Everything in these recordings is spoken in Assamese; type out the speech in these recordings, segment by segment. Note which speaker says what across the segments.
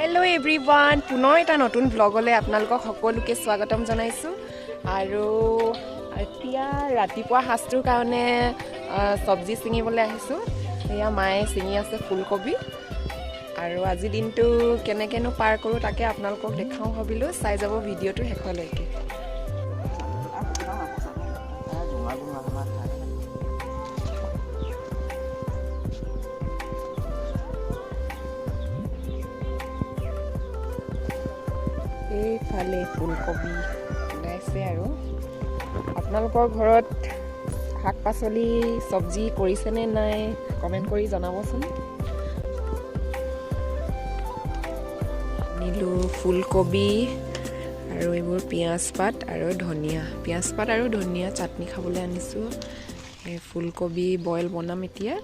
Speaker 1: হেল্ল' এভৰিৱান, পুনৰ এটা নতুন ভ্লগলৈ আপোনালোকক সকলোকে স্বাগতম জনাইছোঁ। আৰু এতিয়া ৰাতিপুৱা সাজটোৰ কাৰণে চব্জি ছিঙিবলৈ আহিছোঁ। এয়া মায়ে ছিঙি আছে ফুলকবি। আৰু আজি দিনটো কেনেকৈনো পাৰ কৰোঁ তাকে আপোনালোকক দেখাওঁ ভাবিলোঁ। চাই যাব ভিডিঅ'টো শেষলৈকে। এইফালে ফুলকবি ওলাইছে। আৰু আপোনালোকৰ ঘৰত শাক পাচলি চব্জি কৰিছেনে নাই কমেণ্ট কৰি জনাবচোন। আনিলোঁ ফুলকবি আৰু এইবোৰ পিঁয়াজ পাত আৰু ধনিয়া, পিঁয়াজ পাত আৰু ধনিয়া চাটনি খাবলৈ আনিছোঁ। এই ফুলকবি বইল বনাম এতিয়া।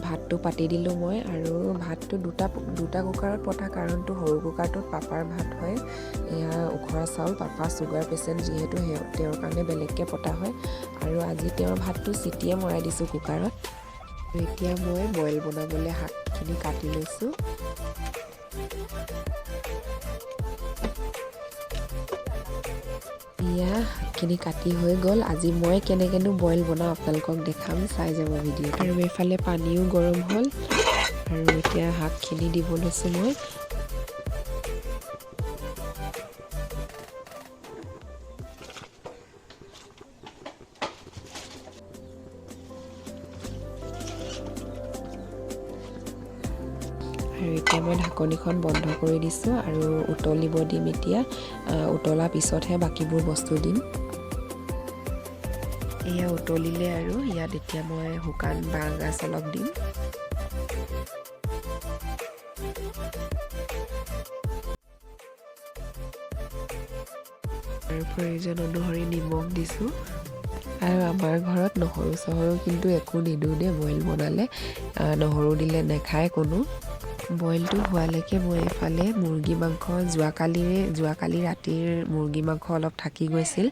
Speaker 1: ভাতটো পাতি দিলোঁ মই। আৰু ভাতটো দুটা দুটা কুকাৰত পতা কাৰণটো সৰু কুকাৰটোত পাপাৰ ভাত হয়, এয়া উখৰা চাউল, পাপা চুগাৰ পেচেণ্ট যিহেতু তেওঁৰ কাৰণে বেলেগকৈ পতা হয়। আৰু আজি তেওঁৰ ভাতটো চিটিয়ে মৰাই দিছোঁ কুকাৰত। এতিয়া মই বইল বনাবলৈ শাকখিনি কাটি লৈছোঁ। এয়া শাকখিনি কাটি হৈ গ'ল। আজি মই কেনেকৈনো বইল বনাওঁ আপোনালোকক দেখাম, চাই যাব ভিডিঅ'টো। আৰু এইফালে পানীও গৰম হ'ল আৰু এতিয়া শাকখিনি দিব লৈছোঁ মই। আৰু এতিয়া মই ঢাকনিখন বন্ধ কৰি দিছোঁ আৰু উতলিব দিম এতিয়া। উতলাৰ পিছতহে বাকীবোৰ বস্তু দিম। এয়া উতলিলে আৰু ইয়াত এতিয়া মই শুকান বাঁহ গাজ অলপ দিম। আৰু প্ৰয়োজন অনুসৰি নিমখ দিছোঁ। আৰু আমাৰ ঘৰত নহৰু চহৰু কিন্তু একো নিদিওঁ দেই বইল বনালে, নহৰু দিলে নাখায় কোনো। বইলটো হোৱালৈকে মই এইফালে মুৰ্গী মাংস যোৱাকালি ৰাতিৰ মুৰ্গী মাংস অলপ থাকি গৈছিল,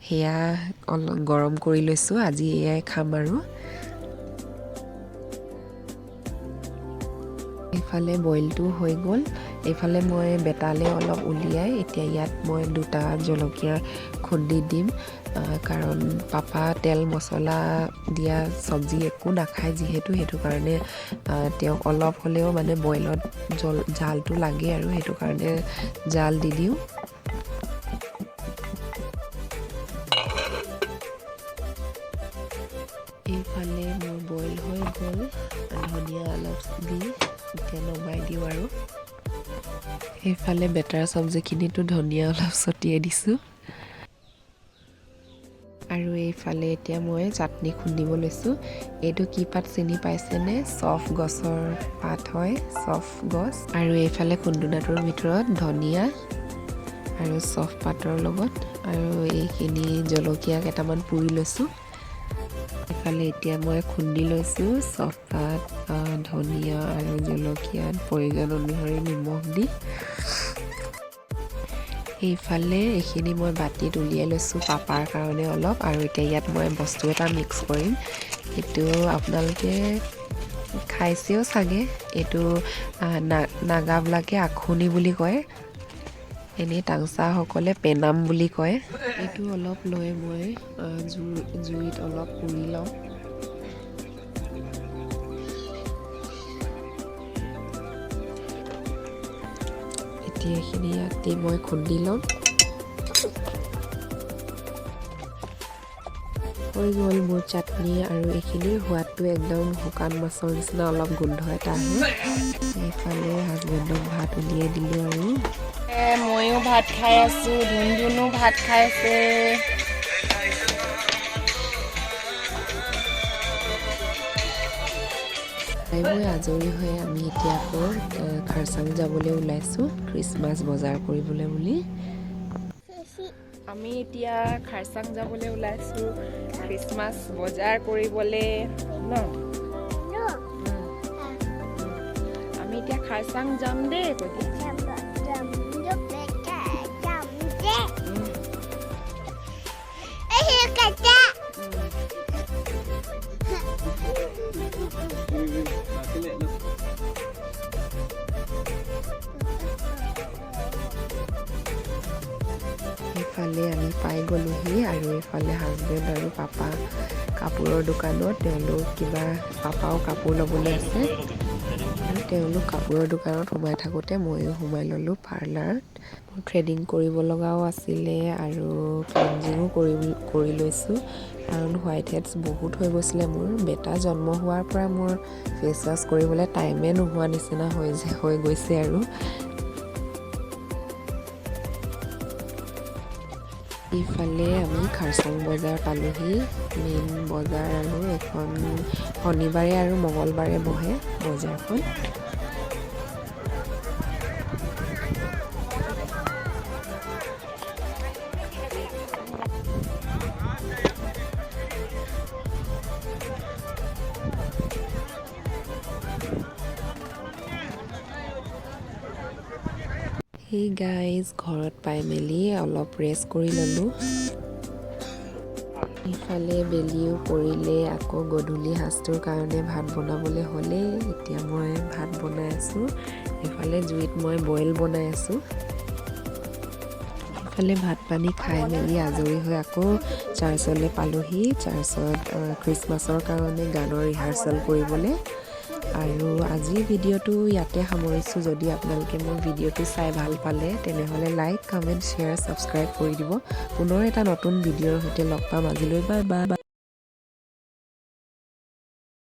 Speaker 1: সেয়া অলপ গৰম কৰি লৈছোঁ। আজি এয়াই খাম। আৰু এইফালে বইলটো হৈ গ'ল। এইফালে মই বেটালে অলপ উলিয়াই এতিয়া ইয়াত মই দুটা জলকীয়া খুন্দি দিম, কাৰণ পাপা তেল মছলা দিয়া চব্জি একো নাখায় যিহেতু, সেইটো কাৰণে তেওঁক অলপ হ'লেও মানে বইলত জালটো লাগে আৰু সেইটো কাৰণে জাল দি দিওঁ। এইফালে মোৰ বইল হৈ গ'ল, ধনিয়া অলপ দি এতিয়া নমাই দিওঁ। আৰু এইফালে বেটাৰ চব্জিখিনিতো ধনিয়া অলপ ছটিয়াই দিছোঁ। আৰু এইফালে এতিয়া মই চাটনি খুন্দিব লৈছোঁ। এইটো কি পাত চিনি পাইছেনে? চফ গছৰ পাত হয়, চফ গছ। আৰু এইফালে খুন্দুনাটোৰ ভিতৰত ধনিয়া আৰু চফ পাতৰ লগত আৰু এইখিনি জলকীয়া কেইটামান পুৰি লৈছোঁ। এইফালে এতিয়া মই খুন্দি লৈছোঁ চফ পাত, ধনিয়া আৰু জলকীয়াত প্ৰয়োজন অনুসৰি নিমখ দি। এইফালে এইখিনি মই বাতিত উলিয়াই লৈছোঁ পাপাৰ কাৰণে অলপ। আৰু এতিয়া ইয়াত মই বস্তু এটা মিক্স কৰিম। এইটো আপোনালোকে খাইছেও চাগে, এইটো নাগাবিলাকে আখুনি বুলি কয়, এনেই টাংচাসকলে পেনাম বুলি কয়। এইটো অলপ লৈ মই জুইত অলপ পুৰি লওঁ। এতিয়া এইখিনি ইয়াত দি মই খুন্দি ল'ম। হৈ গ'ল মোৰ চাটনি। আৰু এইখিনিৰ সোৱাদটো একদম শুকান মাছৰ নিচিনা অলপ গোন্ধ এটা আহে। এইফালে হাজবেণ্ডক ভাত উলিয়াই দিলোঁ। আৰু
Speaker 2: ময়ো ভাত খাই আছোঁ, ধুনধুনো ভাত খাই আছে।
Speaker 1: খাই বৈ আজৰি হৈ আমি এতিয়া আকৌ খাৰচাং যাবলৈ ওলাইছোঁ খ্ৰীষ্টমাছ বজাৰ কৰিবলৈ বুলি।
Speaker 2: আমি এতিয়া খাৰচাং যাবলৈ ওলাইছোঁ খ্ৰীষ্টমাছ বজাৰ কৰিবলৈ ন। আমি এতিয়া খাৰচাং যাম দেই কৈ দিয়া।
Speaker 1: ইফালে আমি পাই গ'লোহি আৰু এইফালে হাজবেণ্ড আৰু পাপা কাপোৰৰ দোকানত। তেওঁলোক কিবা পাপাও কাপোৰ ল'বলৈ আছে আৰু তেওঁলোক কাপোৰৰ দোকানত সোমাই থাকোঁতে ময়ো সোমাই ল'লোঁ পাৰ্লাৰত। মোৰ থ্ৰেডিং কৰিব লগাও আছিলে আৰু ক্লিনজিঙো কৰি লৈছোঁ, কাৰণ হোৱাইট হেডছ বহুত হৈ গৈছিলে মোৰ। বেটা জন্ম হোৱাৰ পৰা মোৰ ফেচ ৱাছ কৰিবলৈ টাইমে নোহোৱা নিচিনা হৈ গৈছে। আৰু ইফালে আমি খাৰচাং বজাৰ পালোহি, মেইন বজাৰ। আৰু এখন শনিবাৰে আৰু মঙলবাৰে বহে বজাৰখন। সেই গাইজ, ঘৰত পাই মেলি অলপ ৰেষ্ট কৰি ল'লোঁ। ইফালে বেলিও পৰিলে, আকৌ গধূলি সাজটোৰ কাৰণে ভাত বনাবলৈ হ'লেই। এতিয়া মই ভাত বনাই আছোঁ। ইফালে জুইত মই বইল বনাই আছোঁ। ইফালে ভাত পানী খাই মেলি আজৰি হৈ আকৌ চাৰ্চলৈ পালোহি, চাৰ্চত খ্ৰীষ্টমাছৰ কাৰণে গানৰ ৰিহাৰ্চেল কৰিবলৈ। আৰু আজিৰ ভিডিঅ'টো ইয়াতে সামৰিছোঁ। যদি আপোনালোকে মোৰ ভিডিঅ'টো চাই ভাল পালে, তেনেহ'লে লাইক, কমেণ্ট, শ্বেয়াৰ, ছাবস্ক্ৰাইব কৰি দিব। পুনৰ এটা নতুন ভিডিঅ'ৰ সৈতে লগ পাম। আজিলৈ বাই বাই।